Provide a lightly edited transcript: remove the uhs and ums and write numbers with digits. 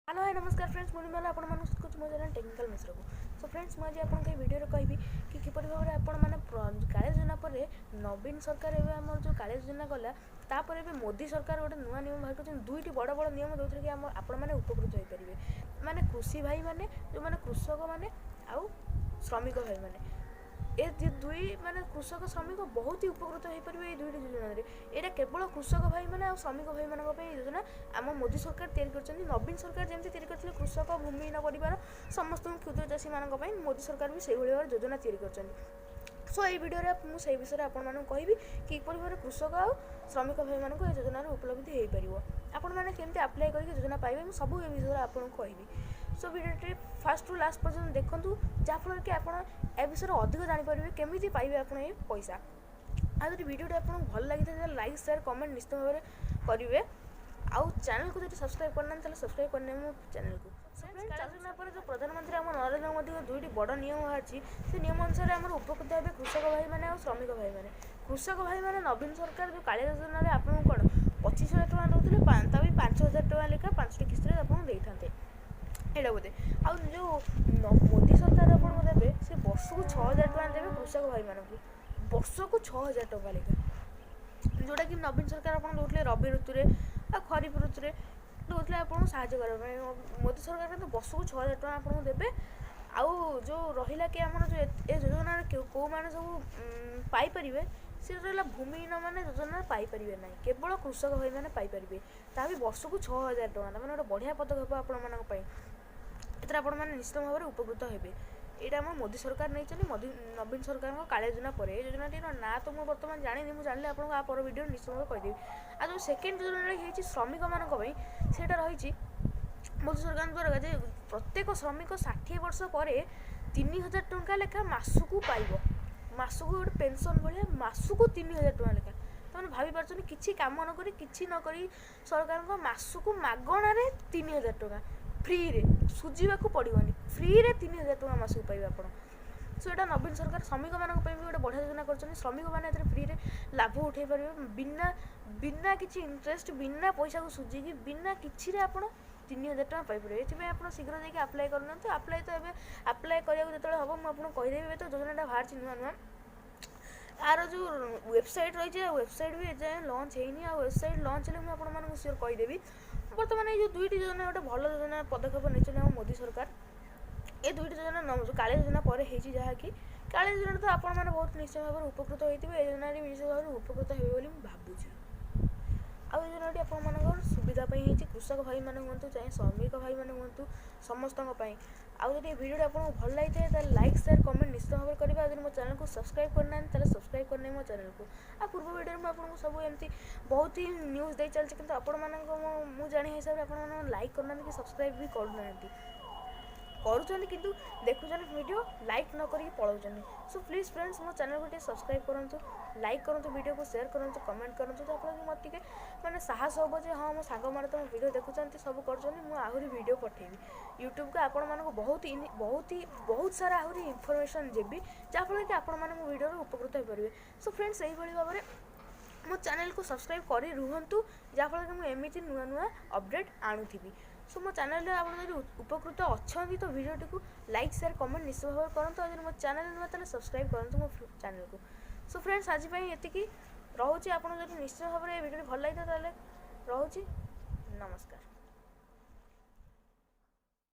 Hello high, ନମସ୍କାର friends, ମୁଁ ନିର୍ମଲା, ଆପଣମାନଙ୍କୁ ସ୍ୱାଗତ ମୋ ଚ୍ୟାନେଲ୍ ଟେକ୍ନିକାଲ୍ ମିଶ୍ରକୁ। ସୋ ଫ୍ରେଣ୍ଡସ୍, ମୁଁ ଆଜି ଆପଣଙ୍କ ଏଇ ଭିଡ଼ିଓରେ କହିବି କି କିପରି ଭାବରେ ଆପଣମାନେ କାଳିଆ ଯୋଜନା ପରେ ନବୀନ ସରକାର, ଏବେ ଆମର ଯେଉଁ କାଳିଆ ଯୋଜନା ଗଲା, ତାପରେ ଏବେ ମୋଦି ସରକାର ଗୋଟେ ନୂଆ ନିୟମ ବାହାର କରିଛନ୍ତି, ଦୁଇଟି ବଡ଼ ବଡ଼ ନିୟମ, ଯେଉଁଥିରେ କି ଆମ ଆପଣମାନେ ଉପକୃତ ହୋଇପାରିବେ, ମାନେ କୃଷି ଭାଇମାନେ, ଯେଉଁମାନେ କୃଷକମାନେ ଆଉ ଶ୍ରମିକ ଭାଇମାନେ। ଏ ଦୁଇ ମାନେ କୃଷକ ଶ୍ରମିକ ବହୁତ ହି ଉପକୃତ ହୋଇପାରିବେ ଏଇ ଦୁଇଟି ଯୋଜନାରେ। ଏଇଟା କେବଳ କୃଷକ ଭାଇମାନେ ଆଉ ଶ୍ରମିକ ଭାଇମାନଙ୍କ ପାଇଁ ଏ ଯୋଜନା ଆମ ମୋଦି ସରକାର ତିଆରି କରିଛନ୍ତି। ନବୀନ ସରକାର ଯେମିତି ତିଆରି କରିଥିଲେ କୃଷକ, ଭୂମିହୀନ ପରିବାର, ସମସ୍ତଙ୍କୁ, କ୍ଷୁଦ୍ର ଚାଷୀମାନଙ୍କ ପାଇଁ, ମୋଦି ସରକାର ବି ସେଇଭଳି ଭାବରେ ଯୋଜନା ତିଆରି କରିଛନ୍ତି। ସୋ ଏଇ ଭିଡ଼ିଓରେ ମୁଁ ସେଇ ବିଷୟରେ ଆପଣମାନଙ୍କୁ କହିବି କି କିପରି ଭାବରେ କୃଷକ ଆଉ ଶ୍ରମିକ ଭାଇମାନଙ୍କୁ ଏ ଯୋଜନାର ଉପଲବ୍ଧି ହୋଇପାରିବ, ଆପଣମାନେ କେମିତି ଆପ୍ଲାଏ କରିକି ଯୋଜନା ପାଇବେ, ମୁଁ ସବୁ ଏ ବିଷୟରେ ଆପଣଙ୍କୁ କହିବି। ସୋ ଭିଡ଼ିଓଟି ଫାଷ୍ଟରୁ ଲାଷ୍ଟ ପର୍ଯ୍ୟନ୍ତ ଦେଖନ୍ତୁ, ଯାହାଫଳରେ କି ଆପଣ ଏ ବିଷୟରେ ଅଧିକ ଜାଣିପାରିବେ, କେମିତି ପାଇବେ ଆପଣ ଏ ପଇସା। ଆଉ ଯଦି ଭିଡ଼ିଓଟି ଆପଣଙ୍କୁ ଭଲ ଲାଗିଥାଏ, ତାହେଲେ ଲାଇକ୍, ସେୟାର, କମେଣ୍ଟ ନିଶ୍ଚିତ ଭାବରେ କରିବେ। ଆଉ ଚ୍ୟାନେଲକୁ ଯଦି ସବସ୍କ୍ରାଇବ୍ କରିନାହାନ୍ତି, ତାହେଲେ ସବସ୍କ୍ରାଇବ୍ କରିନେବେ ମୋ ଚ୍ୟାନେଲକୁ। ଯୋଜନା ପରେ ଯେଉଁ ପ୍ରଧାନମନ୍ତ୍ରୀ ଆମ ନରେନ୍ଦ୍ର ମୋଦିଙ୍କ ଦୁଇଟି ବଡ଼ ନିୟମ ବାହାରିଛି, ସେ ନିୟମ ଅନୁସାରେ ଆମର ଉପକୃତ ହେବେ କୃଷକ ଭାଇମାନେ ଆଉ ଶ୍ରମିକ ଭାଇମାନେ। କୃଷକ ଭାଇମାନେ, ନବୀନ ସରକାର ଯେଉଁ କାଳିଆ ଯୋଜନାରେ ଆପଣଙ୍କୁ କ'ଣ 25,000 ଟଙ୍କା ଦେଉଥିଲେ, ତା ବି 5,000 ଟଙ୍କା ଲେଖା ପାଞ୍ଚଟି କିସ୍ତିରେ ଆପଣଙ୍କୁ ଦେଇଥାନ୍ତେ ଏଇଟା ବୋଧେ। ଆଉ ଯେଉଁ ମୋଦି ସରକାର ଆପଣଙ୍କୁ ଦେବେ, ସେ ବର୍ଷକୁ 6,000 ଟଙ୍କା ଦେବେ କୃଷକ ଭାଇମାନଙ୍କୁ, ବର୍ଷକୁ 6,000 ଟଙ୍କା ଲେଖା, ଯେଉଁଟାକି ନବୀନ ସରକାର ଆପଣ ଦେଉଥିଲେ ରବି ଋତୁରେ ଆଉ ଖରିଫ ଋତୁରେ ଦେଉଥିଲେ ଆପଣଙ୍କୁ ସାହାଯ୍ୟ କରିବା ପାଇଁ। ମୋଦି ସରକାର କିନ୍ତୁ ବର୍ଷକୁ 6,000 ଟଙ୍କା ଆପଣଙ୍କୁ ଦେବେ। ଆଉ ଯେଉଁ ରହିଲା କି ଆମର ଯେଉଁ ଏ ଯୋଜନାରେ କେଉଁମାନେ ସବୁ ପାଇପାରିବେ, ସେ ରହିଲା ଭୂମିହୀନ ମାନେ ଯୋଜନା ପାଇପାରିବେ ନାହିଁ, କେବଳ କୃଷକ ଭାଇମାନେ ପାଇପାରିବେ, ତା ବି ବର୍ଷକୁ 6,000 ଟଙ୍କା। ତାମାନେ ଗୋଟେ ବଢ଼ିଆ ପଦକ୍ଷେପ ଆପଣମାନଙ୍କ ପାଇଁ। ଏଥିରେ ଆପଣମାନେ ନିଶ୍ଚିତ ଭାବରେ ଉପକୃତ ହେବେ। ଏଇଟା ଆମ ମୋଦି ସରକାର ନେଇଛନ୍ତି ମୋଦି ନବୀନ ସରକାରଙ୍କ କାଳିଆ ଯୋଜନା ପରେ। ଏ ଯୋଜନାଟିର ନାଁ ତ ମୁଁ ବର୍ତ୍ତମାନ ଜାଣିନି, ମୁଁ ଜାଣିଲେ ଆପଣଙ୍କୁ ଆ ପର ଭିଡ଼ିଓ ନିଶ୍ଚିତ ଭାବରେ କହିଦେବି। ଆଉ ଯେଉଁ ସେକେଣ୍ଡ ଯୋଜନାଟା ହେଇଛି ଶ୍ରମିକମାନଙ୍କ ପାଇଁ, ସେଇଟା ରହିଛି ମୋଦି ସରକାରଙ୍କ ଦ୍ୱାରା ଯେ ପ୍ରତ୍ୟେକ ଶ୍ରମିକ 60 ବର୍ଷ ପରେ 3,000 ଟଙ୍କା ଲେଖା ମାସକୁ ପାଇବ, ମାସକୁ ଗୋଟେ ପେନସନ୍ ଭଳିଆ, ମାସକୁ 3,000 ଟଙ୍କା ଲେଖା। ତାମାନେ ଭାବିପାରୁଛନ୍ତି, କିଛି କାମ ନ କରି, କିଛି ନ କରି ସରକାରଙ୍କ ମାସକୁ ମାଗଣାରେ 3,000 ଟଙ୍କା, ଫ୍ରିରେ, ସୁଝିବାକୁ ପଡ଼ିବନି, ଫ୍ରିରେ 3,000 ଟଙ୍କା ମାସକୁ ପାଇବେ ଆପଣ। ସୋ ଏଇଟା ନବୀନ ସରକାର ଶ୍ରମିକମାନଙ୍କ ପାଇଁ ବି ଗୋଟେ ବଢ଼ିଆ ଯୋଜନା କରିଛନ୍ତି। ଶ୍ରମିକମାନେ ଏଥିରେ ଫ୍ରିରେ ଲାଭ ଉଠାଇ ପାରିବେ, ବିନା କିଛି ଇଣ୍ଟରେଷ୍ଟ, ବିନା ପଇସାକୁ ସୁଝିକି, ବିନା କିଛିରେ ଆପଣ 3,000 ଟଙ୍କା ପାଇପାରିବେ। ଏଥିପାଇଁ ଆପଣ ଶୀଘ୍ର ଯାଇକି ଆପ୍ଲାଏ କରିନିଅନ୍ତୁ। ଆପ୍ଲାଏ ତ ଏବେ ଆପ୍ଲାଏ କରିବାକୁ ଯେତେବେଳେ ହେବ, ମୁଁ ଆପଣଙ୍କୁ କହିଦେବି। ଏବେ ତ ଯୋଜନାଟା ବାହାରିଛି ନୂଆ ନୂଆ, ଆର ଯେଉଁ ୱେବସାଇଟ୍ ରହିଛି, ୱେବସାଇଟ୍ ବି ଏଯାଏଁ ଲଞ୍ଚ ହେଇନି। ଆଉ ୱେବସାଇଟ୍ ଲଞ୍ଚ ହେଲେ ମୁଁ ଆପଣମାନଙ୍କୁ ସିଓର କହିଦେବି। ବର୍ତ୍ତମାନ ଏଇ ଯେଉଁ ଦୁଇଟି ଯୋଜନା, ଗୋଟେ ଭଲ ଯୋଜନା ପଦକ୍ଷେପ ନେଇଛନ୍ତି ଆମ ମୋଦି ସରକାର। ଏ ଦୁଇଟି ଯୋଜନା ଯେଉଁ କାଳିଆ ଯୋଜନା ପରେ ହେଇଛି, ଯାହାକି କାଳିଆ ଯୋଜନା ତ ଆପଣମାନେ ବହୁତ ନିଶ୍ଚୟ ଭାବରେ ଉପକୃତ ହୋଇଥିବେ, ଏ ଯୋଜନାରେ ନିଶ୍ଚୟ ଭାବରେ ଉପକୃତ ହେବେ ବୋଲି ମୁଁ ଭାବୁଛି। ଆଉ ଏ ଯୋଜନାଟି ଆପଣମାନଙ୍କର ସୁବିଧା ପାଇଁ ହେଇଛି, କୃଷକ ଭାଇମାନେ ହୁଅନ୍ତୁ ଚାହେ ଶ୍ରମିକ ଭାଇମାନେ ହୁଅନ୍ତୁ, ସମସ୍ତଙ୍କ ପାଇଁ। ଆଉ ଯଦି ଏ ଭିଡ଼ିଓଟି ଆପଣଙ୍କୁ ଭଲ ଲାଗିଥାଏ, ତାହେଲେ ଲାଇକ୍, ସେୟାର, କମେଣ୍ଟ ନିଶ୍ଚିତ ଭାବରେ କରିବେ। ଆଉ ଯଦି ମୋ ଚ୍ୟାନେଲକୁ ସବସ୍କ୍ରାଇବ୍ କରିନାହାନ୍ତି, ତାହେଲେ ସବସ୍କ୍ରାଇବ୍ କରିନେବେ ମୋ ଚ୍ୟାନେଲକୁ। ଆଉ ପୂର୍ବ ଭିଡ଼ିଓରେ ମୁଁ ଆପଣଙ୍କୁ ସବୁ ଏମିତି ବହୁତ ହି ନ୍ୟୁଜ୍ ଦେଇ ଚାଲିଛି, କିନ୍ତୁ ଆପଣମାନଙ୍କ ମୁଁ ଜାଣିବା ହିସାବରେ ଆପଣମାନେ ଲାଇକ୍ କରୁନାହାନ୍ତି କି ସବସ୍କ୍ରାଇବ୍ ବି କରୁନାହାନ୍ତି। କରୁଛନ୍ତି କିନ୍ତୁ ଦେଖୁଛନ୍ତି ଭିଡ଼ିଓ, ଲାଇକ୍ ନ କରିକି ପଳାଉଛନ୍ତି। ସୋ ପ୍ଲିଜ୍ ଫ୍ରେଣ୍ଡସ୍, ମୋ ଚ୍ୟାନେଲକୁ ଟିକେ ସବସ୍କ୍ରାଇବ୍ କରନ୍ତୁ, ଲାଇକ୍ କରନ୍ତୁ, ଭିଡ଼ିଓକୁ ସେୟାର କରନ୍ତୁ, କମେଣ୍ଟ କରନ୍ତୁ, ଯାହାଫଳରେ କି ମୋତେ ଟିକେ ମାନେ ସାହସ ହେବ ଯେ ହଁ, ମୋ ସାଙ୍ଗମାନେ ତ ମୋ ଭିଡ଼ିଓ ଦେଖୁଛନ୍ତି, ସବୁ କରୁଛନ୍ତି, ମୁଁ ଆହୁରି ଭିଡ଼ିଓ ପଠେଇବି ୟୁଟ୍ୟୁବକୁ, ଆପଣମାନଙ୍କୁ ବହୁତ ବହୁତ ହି ବହୁତ ସାରା ଆହୁରି ଇନଫର୍ମେସନ୍ ଦେବି, ଯାହାଫଳରେ କି ଆପଣମାନେ ମୋ ଭିଡ଼ିଓରୁ ଉପକୃତ ହୋଇପାରିବେ। ସୋ ଫ୍ରେଣ୍ଡସ୍, ଏଇଭଳି ଭାବରେ ମୋ ଚ୍ୟାନେଲକୁ ସବସ୍କ୍ରାଇବ୍ କରି ରୁହନ୍ତୁ, ଯାହାଫଳରେ କି ମୁଁ ଏମିତି ନୂଆ ନୂଆ ଅପଡ଼େଟ୍ ଆଣୁଥିବି। ସୋ ମୋ ଚ୍ୟାନେଲରେ ଆପଣ ଯଦି ଉପକୃତ ଅଛନ୍ତି, ତ ଭିଡ଼ିଓଟିକୁ ଲାଇକ୍, ସେୟାର, କମେଣ୍ଟ ନିଶ୍ଚୟ ଭାବରେ କରନ୍ତୁ। ଆଉ ଯଦି ମୋ ଚ୍ୟାନେଲ ନୂଆ, ତାହେଲେ ସବସ୍କ୍ରାଇବ୍ କରନ୍ତୁ ମୋ ଚ୍ୟାନେଲକୁ। ସୋ ଫ୍ରେଣ୍ଡସ୍, ଆଜି ପାଇଁ ଏତିକି ରହୁଛି। ଆପଣ ଯଦି ନିଶ୍ଚୟ ଭାବରେ ଏ ଭିଡ଼ିଓଟି ଭଲ ଲାଗିଥାଏ, ତାହେଲେ ରହୁଛି, ନମସ୍କାର।